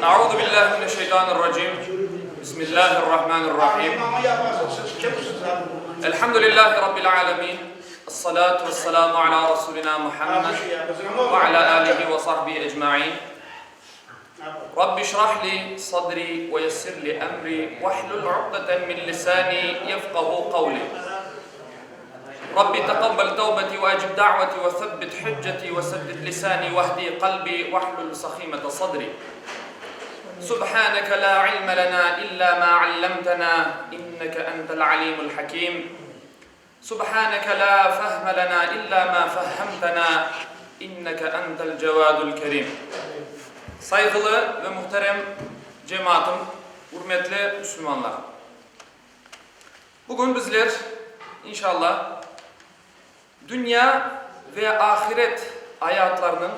Euzu billahi mineşşeytanirracim. Bismillahirrahmanirrahim. Elhamdülillahi rabbil alemin. Essalatu vesselamu ala rasulina Muhammed ve ala alihi ve sahbihi ecmain. Rabbi şrah li sadri ve yessir li emri vahlul uqdeten min lisani yefqahu qavli. Rabbi teqabbel tevbeti ve ecib da'veti ve sebbit hücceti ve seddid lisani vehdi qalbi vahlul sahimete sadri. Subhaneke la ilme lena illa ma allamtena inneke entel alimul hakim. Subhaneke la fehme lena illa ma fehhemtena inneke entel cevadul kerim. Sayğılı ve muhterem cemaatım, ürmetli müslümanlar! Bugün bizler, inşallah, dünya ve ahiret ayatlarınıñ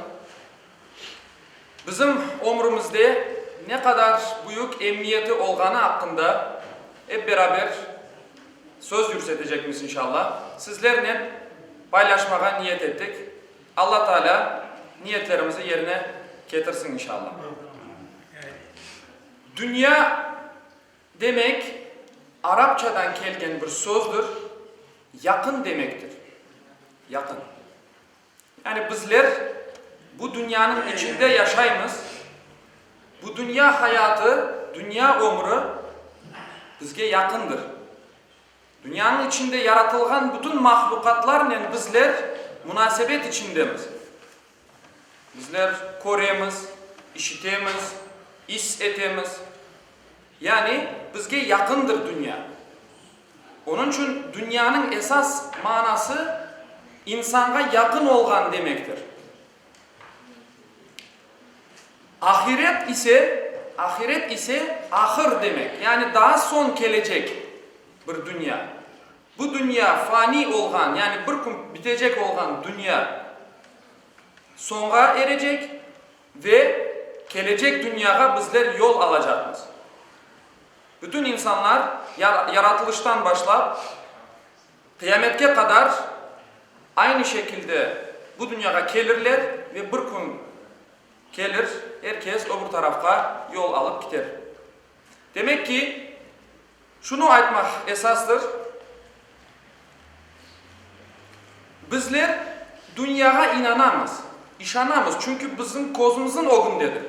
bizim ömrümizde ne qadar büyük emiyeti olğanı aqqında ep beraber söz yürsetecekmiz, inşallah. Sizlernen paylaşmağa niyet ettik. Alla Taalâ niyetlerimizi yerine ketirsin, inşallah. Dünya Demek, arapçadan kelgen bir sözdür, yaqın demektir. Yaqın. Yani bizler bu dünyanıñ içinde yaşaymız, bu dünya hayatı, dünya ömrü bizge yaqındır. Dünyanıñ içinde yaratılğan bütün mahluqatlarnen bizler munasebet içindemiz. Bizler köremiz, işitemiz, is etemiz. Yani bizge yaqındır dünya. Onıñ içün dünyanıñ esas manası insanğa yaqın olğan demektir. Ahiret ise, ahiret ise ahır demek, yani daa soñ kelecek bir dünya. Bu dünya fani olğan, yani bir kün bitecek olğan dünya soñğa erecek ve kelecek dünyağa bizler yol alacaqmız. Bütün insanlar yaratılıştan başlap qıyametke qadar aynı şekilde bu dünyağa kelirler ve bir kün kelir, er kes öbür tarafqa yol alıp kiter. Demek ki, şunı aytmaq esastır, bizler dünyağa inanamız, işanamız, çünki bizim közümizniñ ögündedir.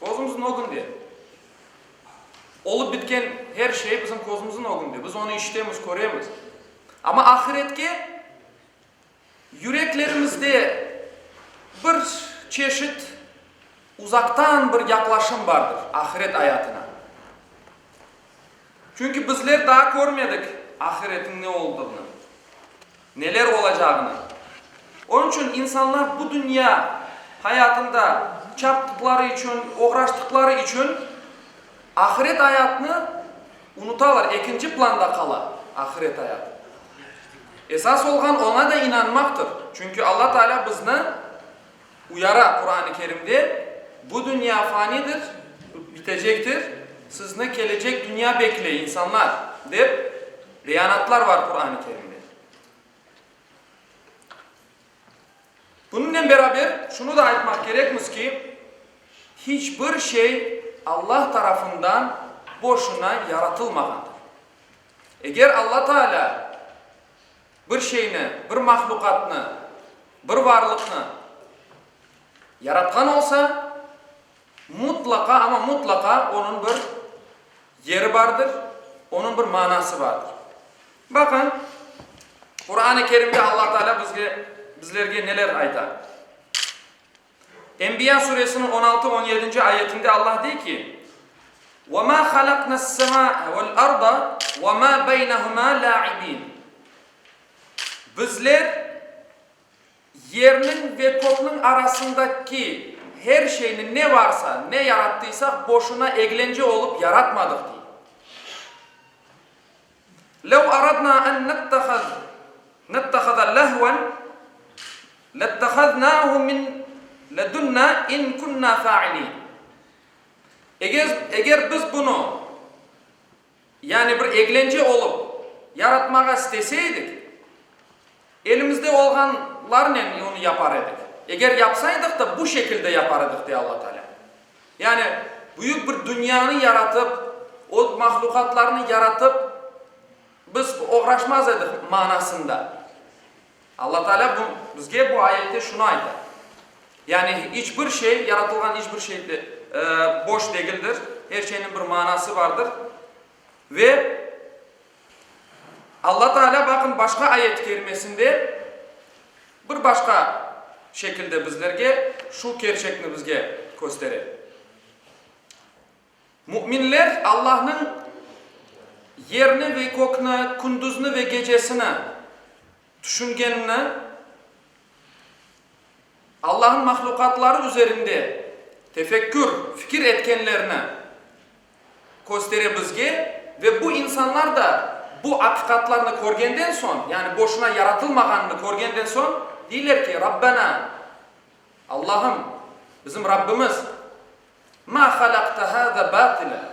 Közümizniñ ögünde. Olıp bitken her şey bizim közümizniñ ögünde. Biz onı işitemiz, köremiz. Amma ahiretke Yüreklerimizde bir çeşit uzaqtan bir yaqlaşım bardır ahiret ayatına. Çünki bizler daa körmedik ahiretniñ ne oldığını, neler olacağını. Onıñ içün insanlar bu dünya hayatında çaptıqları içün, oğraştıqları içün ahiret ayatnı unutalar, ekinci planda qala ahiret ayatı. Esas olğan oña da inanmaqtır, çünki Alla Taalâ bizni uyara Quran-ı Kerimde, Bu dünya fanidir, bitecektir, sizni kelecek dünya bekley, insanlar, dep beyanatlar var Quran-ı Kerimde. Bunıñnen beraber şunı da aytmaq kerekmiz ki, hiç bir şey Allah tarafından boşuna yaratılmağandır. Eger Alla Taalâ bir şeyni, bir mahluqatnı, bir varlıqnı yaratqan olsa, mutlaqa, amma mutlaqa onıñ bir yeri bardır, onıñ bir manası bardır. Baqıñ, Quran-ı Kerimde Alla Taalâ bizge, bizlerge neler ayta. Enbiya suresiniñ on altı, on yedinci ayetinde Allah dey ki, Ve mâ halaknas-semâe vel-arda ve mâ beynehumâ lâibîn. Bizler yerniñ ve kökniñ arasındaki her şeyni, ne varsa, ne yarattıysaq, boşuna eglence olıp yaratmadıq, dey. Lev aradna en nettehaza lehven lettehaznahu min ledunna in kunna fa'ilin. Eger, eger biz bunı, yani bir eglence olıp yaratmağa isteseydik, elimizde olğanlarnen onı yapar edik. Eger yapsaydıq da, bu şekilde yapar edik, dey Alla Teala. Yani, büyük bir dünyanı yaratıp, o mahlüqatlarnı yaratıp, biz oğraşmaz edik manasında. Alla Teala bu, bizge bu ayette şunı ayta. Yani, iç bir şey, yaratılğan iç bir şey de boş degildir, er şeyniñ bir manası bardır. Ve Alla Teala, baqın, başqa ayet-i kerimesinde bir başqa şekilde bizlerge şu kerçekni bizge köstere. Müminler Allahnıñ yerni ve kökni, kündüzni ve gecesini tüşüngenini, Allahnıñ mahlüqatları üzerinde tefekkür, fikir etkenlerini köstere bizge ve bu insanlar da bu aqiqatlarnı körgenden soñ, yani boşuna yaratılmağanını körgenden soñ, deyler ki, Rabbena, Allahım, bizim Rabbimiz, ma halaqta hâzâ bâtilâ,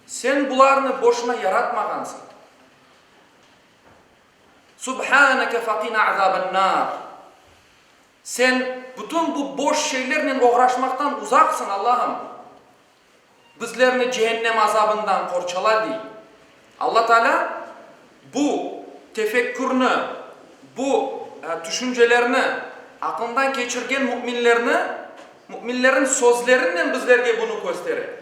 Sen bularnı boşuna yaratmağansıñ. Subhâneke faqina azâben-nâr, Sen bütün bu boş şeylernen oğraşmaqtan uzaqsıñ, Allahım! Bizlerni cehennem azabından qorçala, dey. Alla Taalâ bu tefekkürni, bu tüşüncelerni aqlından keçirgen müminlerni, müminlerniñ sözlerinen bizlerge bunı köstere.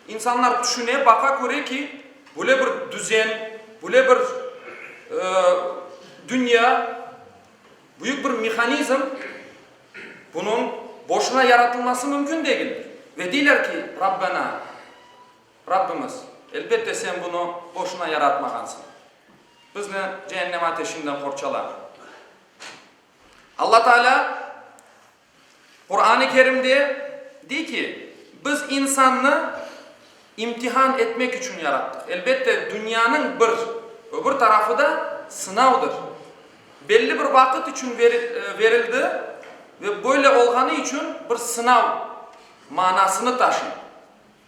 İnsanlar tüşüne, baqa, köre ki, böyle bir düzen, böyle bir dünya, Büyük bir mehanizm, bunıñ boşuna yaratılması mümkün degildir. Ve deyler ki, Rabbena, Rabbimiz, elbette Sen bunı boşuna yaratmağansıñ. Bizni cehennem ateşinden qorçala. Alla Teala Quran-ı Kerimde dey ki, biz insannı imtihan etmek içün yarattıq. Elbette, dünyanıñ bir öbür tarafı da sınavdır. Belli bir vaqıt içün verildi ve böyle olğanı içün bir sınav manasını taşıy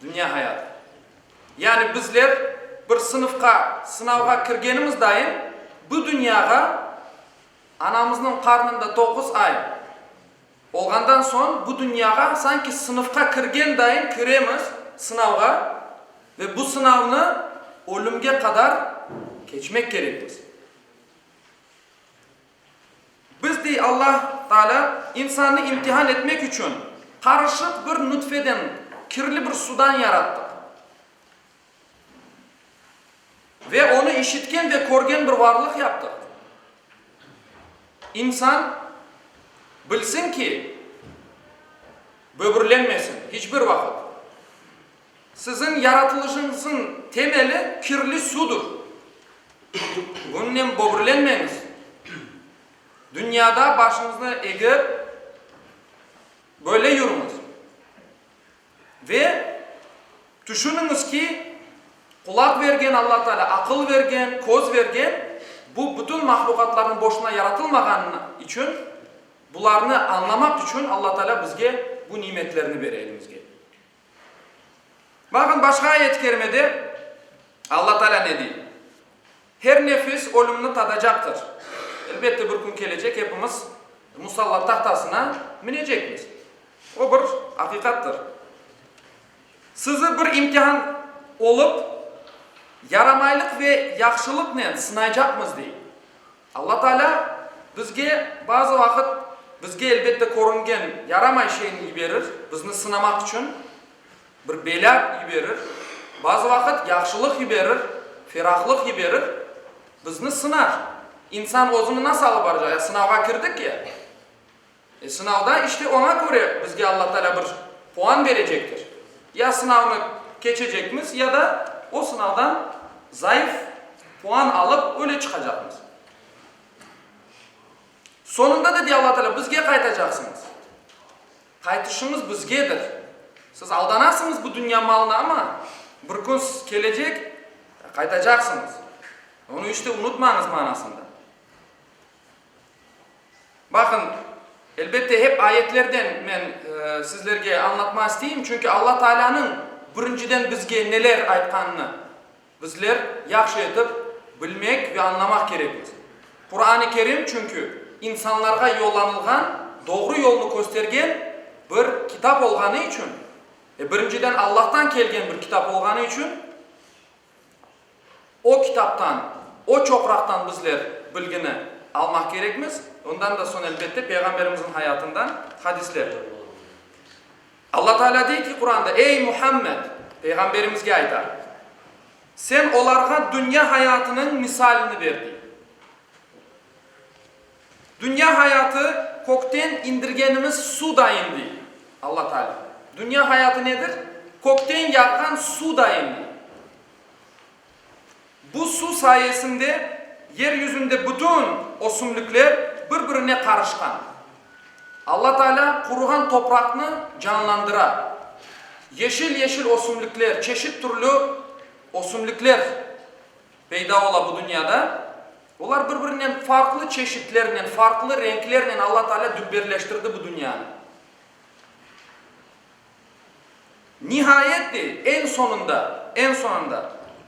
dünya hayatı. Yani bizler bir sınıfqa, sınavğa kirgenimiz dayın bu dünyağa Anamıznıñ qarnında toquz ay olğandan soñ bu dünyağa sanki sınıfqa kirgen dayın kiremiz sınavğa ve bu sınavnı ölümge qadar keçmek kerekmiz. Biz, dey Allah Taalâ, insannı imtihan etmek içün qarışıq bir nutfeden, kirli bir sudan yarattıq. Ve onı işitken ve körgen bir varlıq yaptıq. İnsan bilsin ki, böbürlenmesin hiç bir vaqıt. Siziñ yaratılışıñızıñ temeli kirli sudur. Bunınen böbürlenmeñiz. Dünyada başıñıznı egip, böyle yürüñiz. Ve tüşüniñiz ki, qulaq bergen Alla Teala, aqıl bergen, köz bergen, bu bütün mahlüqatlarnıñ boşuna yaratılmağanı içün, bularnı añlamaq içün Alla Teala bizge bu nimetlerni bere elimizge. Baqın, başqa ayet-i kerimede Alla Teala ne dey? Her nefis ölümni tadacaqtır. Elbette, bir kün kelecek, hepimiz musallat tahtasına minecekmiz. O bir aqiqattır. Sizi bir imtihan olıp, yaramaylıq ve yahşılıqnen sınaycaqmız, dey. Alla Taalâ bizge bazı vaqıt, bizge elbette körüngen yaramay şeyni yiberir, bizni sınamaq içün. Bir belâ yiberir, bazı vaqıt yahşılıq yiberir, ferahlıq yiberir, bizni sınar. İnsan özüni nasıl alıp baracaq? Ya sınavğa kirdik ya. E, sınavda işte oña köre bizge Alla Taalâ bir puan berecektir. Ya sınavnı keçecekmiz, ya da o sınavdan zayıf puan alıp öyle çıqacaqmız. Soñunda da, dey Alla Taalâ, bizge qaytacaqsıñız. Qaytışıñız bizgedir. Siz aldanasıñız bu dünya malına, amma bir kün kelecek, qaytacaqsıñız. Onı iç de unutmañız manasında. Baqın, elbette, hep ayetlerden men sizlerge añlatma isteyim, çünki Alla Taalânıñ birinciden bizge neler aytqanını Bizler yahşı etip bilmek ve añlamaq kerekmiz. Quran-ı Kerim çünki insanlarğa yollanılğan, doğru yolnı köstergen bir kitap olğanı içün. E, birinciden Allahtan kelgen bir kitap olğanı içün, o kitaptan, o çoqraqtan bizler bilgini almaq kerekmiz. Ondan da soñ, elbette, Peyğamberimizniñ hayatından hadisler. Alla Teala dey ki, Quranda, Ey, Muhammed, Peyğamberimizge ayta, sen olarğa dünya hayatınıñ misalini ber, dey. Dünya hayatı kökten indirgenimiz sudayın, dey Alla Teala. Dünya hayatı nedir? Kökten yağğan sudayın, dey. Bu su sayesinde yer yüzünde bütün ösümlikler bir-birine qarışqan. Alla Teala quruğan topraqnı canlandıra. Yeşil-yeşil ösümlikler, çeşit türlü ösümlikler peyda ola bu dünyada. Olar bir-birinen farqlı çeşitlernen, farqlı renklernen Alla Teala dülberleştirdi bu dünyanı. Nihayet dey, eñ soñunda, eñ soñunda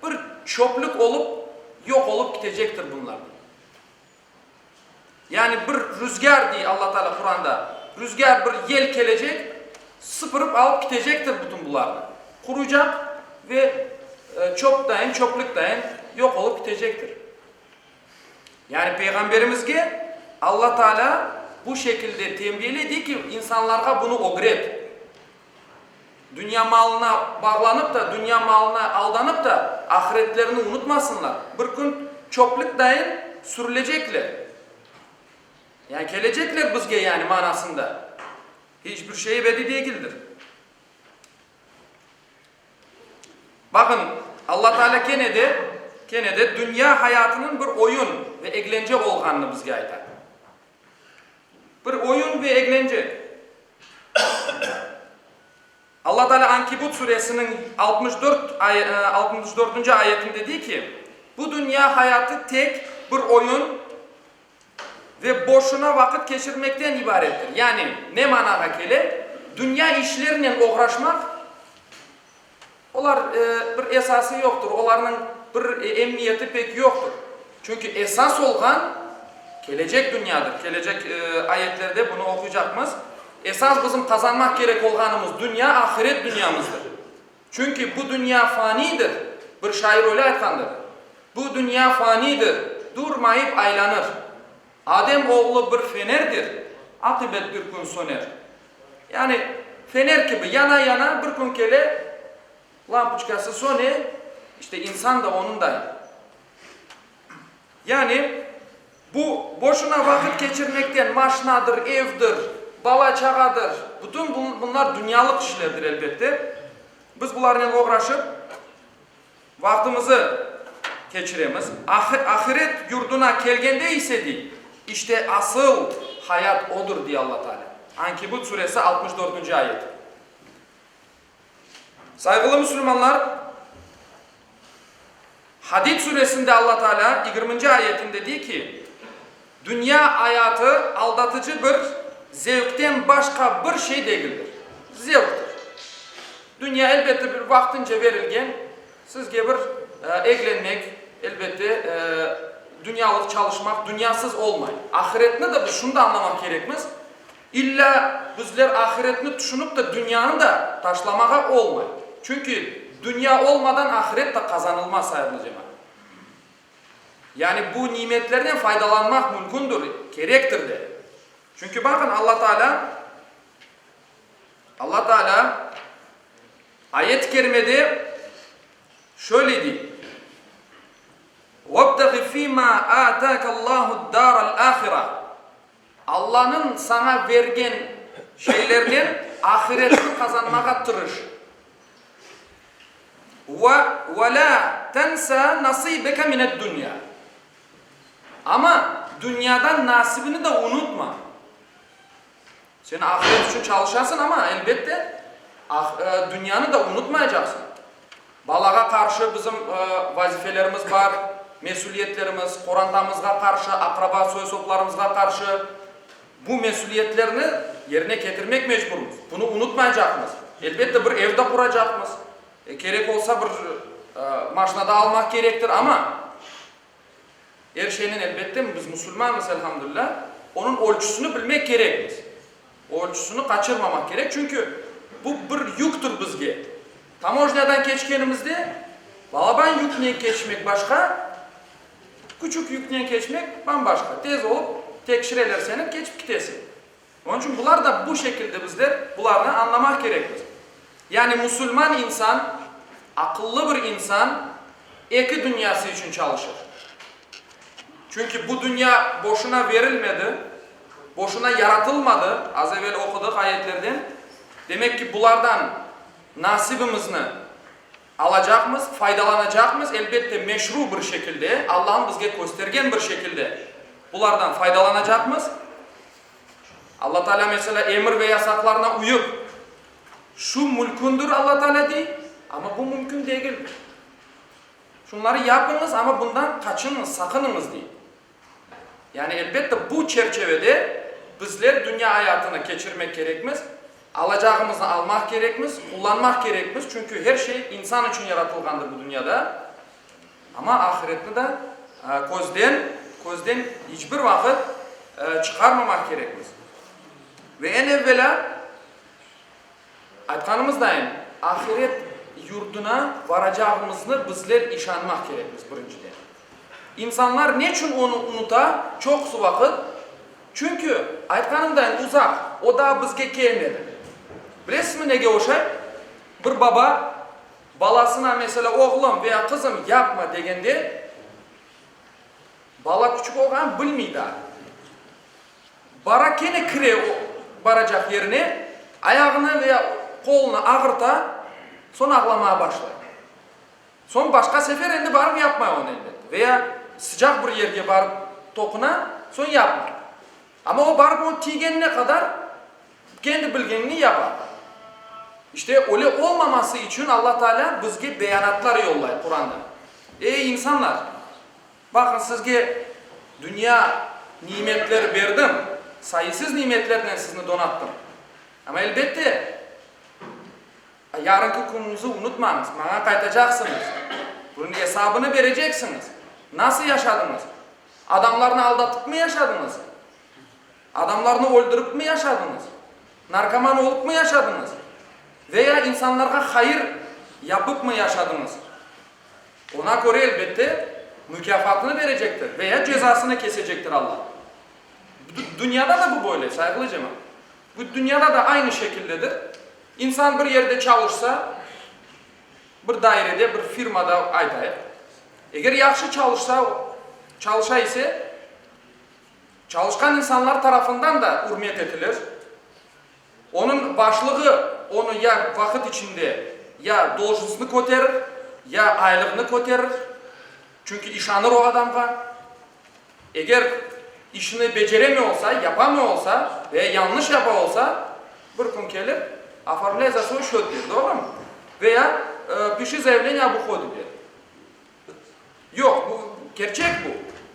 bir çöplük olıp, yoq olıp kitecektir bunlar, dey. Yani bir rüzgâr, dey Alla Teala Quranda, rüzgâr, bir yel kelecek, sıpırıp alıp kitecektir bütün bularnı. Quruycaq ve çöp dayın, çöplük dayın yoq olıp kitecektir. Yani Peyğamberimizge Alla Teala bu şekilde tenbiyeley, dey ki, insanlarğa bunı ögret. Dünya malına bağlanıp da, dünya malına aldanıp da, ahiretlerini unutmasınlar. Bir kün çöplük dayın sürülecekler. Yani kelecekler bizge yani manasında. Hiç bir şey ebediy degildir. Baqıñ, Alla Teala kene de, kene de dünya hayatınıñ bir oyun ve eglence olğanını bizge ayta. Bir oyun ve eglence. Alla Teala Ankebut suresiniñ 64 64-nci ayetinde dey ki, Bu dünya hayatı tek bir oyun ve boşuna vaqıt keçirmekten ibarettir. Yani, ne manağa kele? Dünya işlerinen oğraşmaq, olar bir esası yoqtır, olarnıñ bir emniyeti pek yoqtır. Çünki esas olğan kelecek dünyadır. Kelecek ayetlerde bunı oquycaqmız. Esas bizim qazanmaq kerek olğanımız dünya, ahiret dünyamızdır. Çünki bu dünya faniydir, bir şair öyle aytqandır, Bu dünya faniydir, durmayıp aylanır. Adem oğlu bir fenerdir, aqibet bir kün söner. Yani, fener kibi yana-yana, bir kün kele, lampoçkası söne, işte insan da onunday. Yani, bu, boşuna vaqıt keçirmekten, maşnadır, evdir, bala-çağadır, bütün bunlar dünyalıq işlerdir, elbette. Biz bularnen oğraşıp, vaqtımızı keçiremiz. Ahiret yurduna kelgende ise, dey, işte asıl hayat odur, dey Alla Teala. Ankebut suresi 64 dörtünci ayet. Sayğılı musulmanlar, Hadid suresinde Alla Teala yigirminci ayetinde dey ki, Dünya ayatı aldatıcı bir zevkten başqa bir şey degildir. Zevktir. Dünya, elbette, bir vaqtınca verilgen, sizge bir eglenmek, elbette, dünyalıq çalışmaq, dünyasız olmay. Ahiretni de biz şunı da añlamaq kerekmiz, İllâ bizler ahiretni tüşünip de dünyanı da taşlamağa olmay. Çünki dünya olmadan ahiret de qazanılmaz, sayğılı cemaat. Yani bu nimetlerden faydalanmaq mümkündür, kerektir de. Çünki baqın, Alla Taalâ, Alla Taalâ ayet-i kerimede şöyle dey, Vebteği fîmâ âtâkallâhu ddâral âhire. Allanıñ saña bergen şeylernen ahiretni qazanmağa tırış. Ve ve lâ tense nasibeke mined-dünya. Amma dünyadan nasibini de unutma. Sen ahiret içün çalışasıñ, amma, elbette, dünyanı da unutmaycaqsıñ. Balağa qarşı bizim vazifelerimiz bar, mesüliyetlerimiz, qorantamızğa qarşı, aqraba, soy-soplarımızğa qarşı bu mesüliyetlerni yerine ketirmek mecburmız. Bunı unutmaycaqmız. Elbette, bir ev de quracaqmız, kerek olsa, bir maşna da almaq kerektir, amma er şeyniñ, elbette, biz musulmanmız, elhamdülilâ, onıñ ölçüsini bilmek kerekmiz. Ölçüsini qaçırmamaq kerek, çünki. Bu bir yüktür bizge. Tamojnâdan keçkenimizde balaban yüknen keçmek başqa, küçük yüknen keçmek bam-başqa. Tez olıp tekşireler seni, keçip kitesiñ. Onıñ içün bular da bu şekilde bizler bularnı añlamaq kerekmiz. Yani musulman insan, aqıllı bir insan eki dünyası içün çalışır. Çünki bu dünya boşuna verilmedi, boşuna yaratılmadı, az evel oqudıq ayetlerden. Demek ki, bulardan nasibimizni alacaqmız, faydalanacaqmız, elbette, meşru bir şekilde, Allahnıñ bizge köstergen bir şekilde bulardan faydalanacaqmız. Alla Taalâ, meselâ, emir ve yasaqlarına uyıp, şu mülkündir, Alla Taalâ dey, amma bu mümkün degildir. Şunları yapıñız, amma bundan qaçıñız, saqınıñız, dey. Yani, elbette, bu çerçevede bizler dünya ayatını keçirmek kerekmiz, alacağımıznı almaq kerekmiz, qullanmaq kerekmiz, çünki her şey insan içün yaratılğandır bu dünyada. Amma ahiretni da közden, közden iç bir vaqıt çıqarmamaq kerekmiz. Ve eñ evvelâ, Aytqanımızdayın, ahiret yurduna varacağımıznı bizler işanmaq kerekmiz, birinciden. İnsanlar neçün onı unuta çoqusı vaqıt? Çünki, aytqanımdayın, uzaq, o daa bizge kelmedi. Bilesizmi nege oşay? Bir baba balasına, meselâ, oğlum veya qızım, yapma degende, bala küçük olğanı bilmey daa. Bara kene kire o baracaq yerine, ayağını veya qolunı ağırta, soñ ağlamağa başlay. Soñ başqa sefer endi barıp yapmay onı elbette. Veya sıcaq bir yerge barıp toquna, soñ yapmay. Amma o barıp o tiygenine qadar kendi bilgenini yapa. İşte, öyle olmaması içün Alla Taalâ bizge beyanatlar yollay Quranda. Ey, insanlar! Baqıñ, sizge dünya nimetleri berdim, sayısız nimetlernen sizni donattım. Amma, elbette, yarınki künüñizi unutmañız, maña qaytacaqsıñız, bunıñ esabını bereceksiñiz. Nasıl yaşadıñız? Adamlarnı aldatıpmı yaşadıñız? Adamlarnı öldüripmi yaşadıñız? Narkoman olıpmı yaşadıñız? Veya insanlarğa hayır yapıpmı yaşadıñız? Oña köre, elbette, mukâfatını berecektir veya cezasını kesecektir Alla. Dünyada da bu böyle, sayğılı cemaat. Bu dünyada da aynı şekildedir. İnsan bir yerde çalışsa, bir dairede, bir firmada aytayıq, eger yahşı çalışsa, çalışa ise, çalışqan insanlar tarafından da ürmet etilir. Onıñ başlığı onı ya vaqıt içinde ya dolžnostnı köterir, ya aylığını köterir, çünki işanır o adamğa. Eger işini beceremey olsa, yapamay olsa veya yañlış yapa olsa, bir kün kelip, oformlây za svoy şöt der, doğrumı? Veya pişi zayavleniye ob uhode der. Yoq, bu kerçek bu.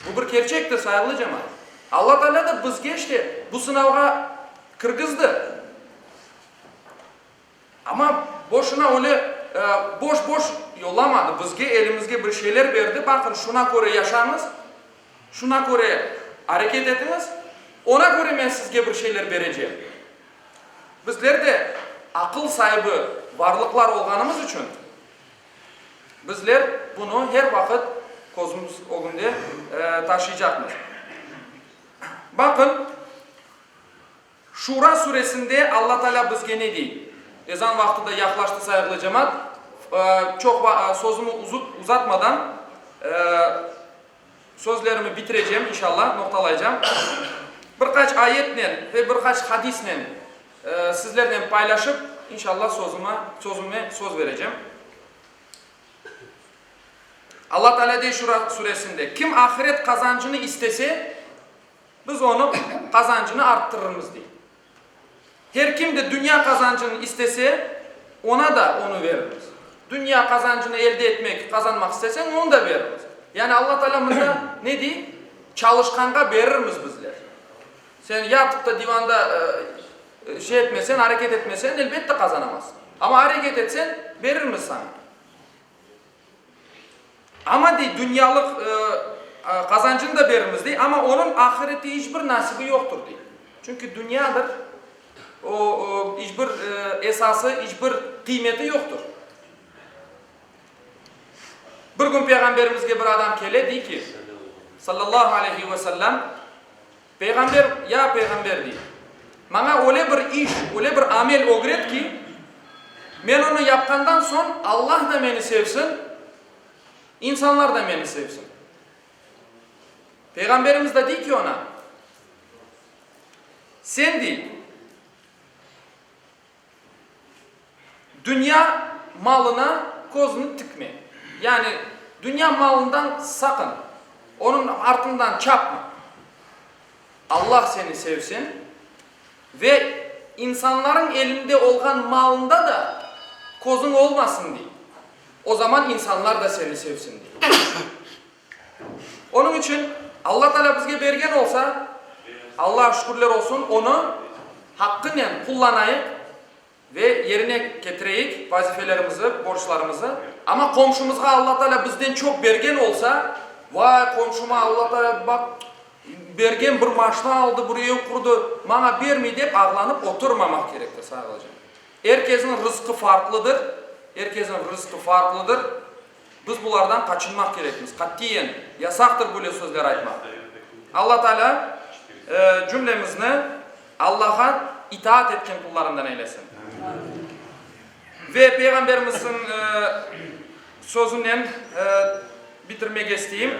Bu bir kerçektir, sayğılı cemaat. Alla Taalâ da bizge işte bu sınavğa kirgizdi. Amma boşuna öyle boş-boş yollamadı. Bizge elimizge bir şeyler berdi, baqın, şuna köre yaşañız, şuna köre areket etiñiz, ona köre men sizge bir şeyler berecem. Bizler de aqıl saibi varlıqlar olğanımız içün, Bizler bunı her vaqıt közümiz ögünde taşıycaqmız. Baqın, Şura suresinde Alla Taalâ bizge ne dey? Ezan vaqtı da yaqlaştı, sayğılı cemaat. Çoq sözümi uzatmadan sözlerimi bitirecem, inşallah, noqtalaycam. Bir qaç ayetnen ve bir qaç hadisnen Sizlernen paylaşıp, inşallah, sözüme söz berecem. Alla Teala dey Şura suresinde, Kim ahiret qazancını istese, biz onıñ qazancını arttırırmız, dey. Her kim de dünya qazancını istese, ona da onı verirmiz. Dünya qazancını elde etmek, qazanmaq isteseñ, onı da verirmiz. Yani Alla Teala mında ne dey? Çalışqanğa berirmiz bizler. Sen yatıp da divanda şey etmesen, areket etmesen, elbette qazanamazsıñ. Amma areket etsen, berirmiz saña. Amma, dey, dünyalıq qazancını da berirmiz, dey, amma onıñ ahirette iç bir nasibi yoqtır, dey. Çünki dünyadır. O, iç bir esası, iç bir qıymeti yoqtır. Bir kün Peyğamberimizge bir adam kele, dey ki, sallallahu aleyhi ve sellem, Peyğamber, ya Peyğamber, dey, maña öyle bir iş, öyle bir amel ögret ki, men onı yapqandan soñ Allah da meni sevsin, insanlar da meni sevsin. Peyğamberimiz de dey ki oña, Sen, dey, dünya malına közüni tikme, yani dünya malından saqın, onıñ artından çapma. Allah seni sevsin ve insanlarıñ elinde olğan malında da közüñ olmasın, dey. O zaman insanlar da seni sevsin, dey. Onıñ içün Alla Taalâ bizge bergen olsa, Allağa şükürler olsun, onı haqqınen qullanayıq ve yerine ketireyik vazifelerimizi, borclarımızı. Amma qomşumızğa Alla Taalâ bizden çoq bergen olsa, vay, qomşuma Alla Taalâ, baq, bergen, bir maşna aldı, bir ev qurdı, maña bermey dep ağlanıp oturmamaq kerektir, sayğılı cemaat. Er kesniñ rızqı farqlıdır, er kesniñ rızqı farqlıdır. Biz bulardan qaçınmaq kerekmiz, qatiyen yasaqtır böyle sözler aytmaq. Alla Taalâ cümlemizni Allağa itaat etken qullarından eylesin. Ve Peyğamberimizniñ sözünen bitirmege isteyim,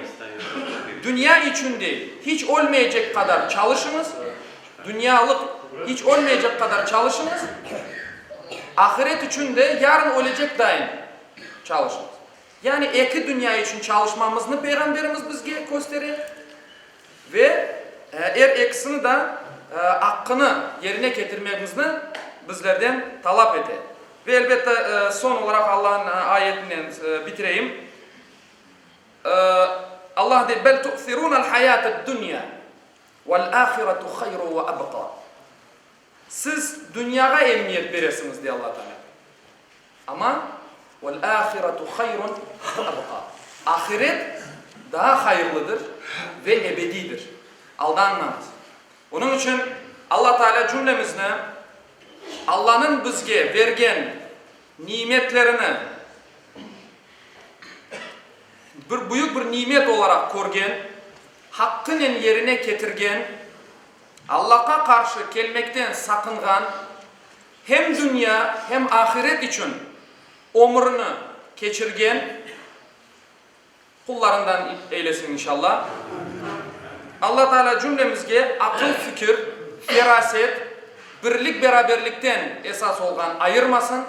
Dünya içün dey, hiç ölmeycek qadar çalışıñız, dünyalıq hiç ölmeycek qadar çalışıñız, ahiret içün de yarın ölecek dayın çalışıñız. Yani eki dünya içün çalışmamıznı Peyğamberimiz bizge köstere ve er ekisini da aqqını yerine ketirmemizni bizlerden talap ete. Ve elbette soñ olaraq Allahnıñ ayetinen bitireyim. Allah dey, Bel tu'thirunal hayatad-dunya vel-ahiretu hayrun ve abqa. Siz dünyağa emiyet beresiñiz, dey Alla Teala. Amma, vel-âhiretu hayrun ve abqa, ahiret daa hayırlıdır ve ebediydir. Aldanmañız. Onıñ içün Alla Teala cümlemizni Allanıñ bizge bergen nimetlerini bir büyük bir nimet olaraq körgen, haqqınen yerine ketirgen, Allaqa qarşı kelmekten saqınğan, hem dünya, hem ahiret içün ömürini keçirgen qullarından eylesin inşalla. Alla Teala cümlemizge aqıl-fikir, feraset, birlik-beraberlikten esas olğan ayırmasın,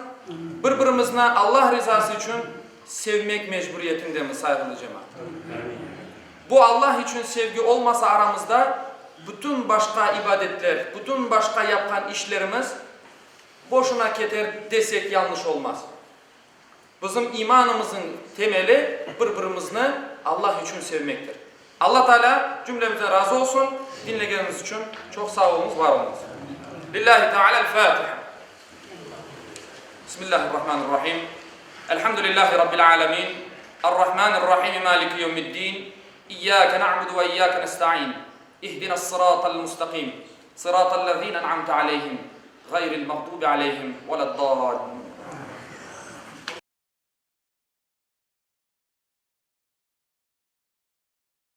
bir-birimizni Allah rizası içün sevmek mecburiyetindemiz, sayğılı cemaat. Bu Allah içün sevgi olmasa aramızda, bütün başqa ibadetler, bütün başqa yapqan işlerimiz boşuna keter desek yanlış olmaz. Bizim imanımızıñ temeli bir-birimizni Allah içün sevmektir. Alla Teala cümlemizden razı olsun, diñlegeniñiz içün çoq sağ oluñız, var oluñız. Lillahi Teala'l-Fatiha. Bismillahirrahmanirrahim. Elhamdülillahi Rabbil alemin. Errahmanirrahim. Maliki yevmiddin. İyyâke na'budu ve iyyâke nesta'in. İhdinas-sıratal mustaqim. Sıratal lezîne en'amte aleyhim, gayril mağdubi aleyhim ve le'd-dâllin.